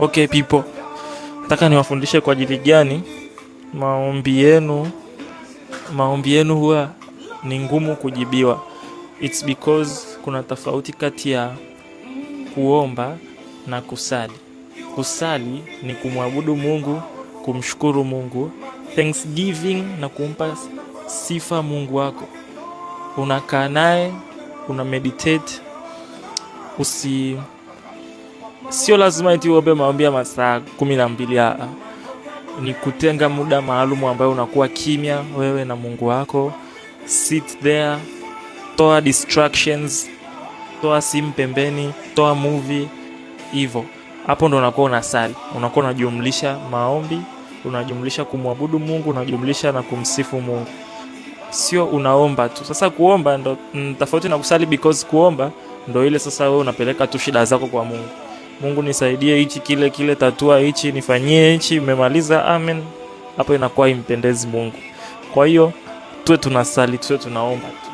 Okay people, nataka niwafundishe kwa ajili gani maombi yenu huwa ni ngumu kujibiwa. It's because kuna tofauti kati ya kuomba na kusali. Kusali ni kumwabudu Mungu, kumshukuru Mungu, thanksgiving na kumpa sifa Mungu wako. Unakaa naye, una meditate. Sio lazima eti uombe maombi ya masaa 12. Ni kutenga muda maalumu ambayo unakuwa kimya wewe na Mungu wako. Sit there, toa distractions, toa simu pembeni, toa movie, hivyo. Hapo ndo unakuwa unasali, unakuwa unajumlisha maombi, unajumlisha kumwabudu Mungu, unajumlisha na kumsifu Mungu, sio unaomba tu. Sasa kuomba ndo tofauti na kusali, because kuomba ndo ile sasa wewe unapeleka tu shida zako kwa Mungu. Mungu nisaidie hichi, kile kile, tatua hichi, nifanyie hichi, umemaliza, amen. Hapo inakuwa impendezi Mungu. Kwa hiyo tuwe tunasali, tuwe tunaomba tu.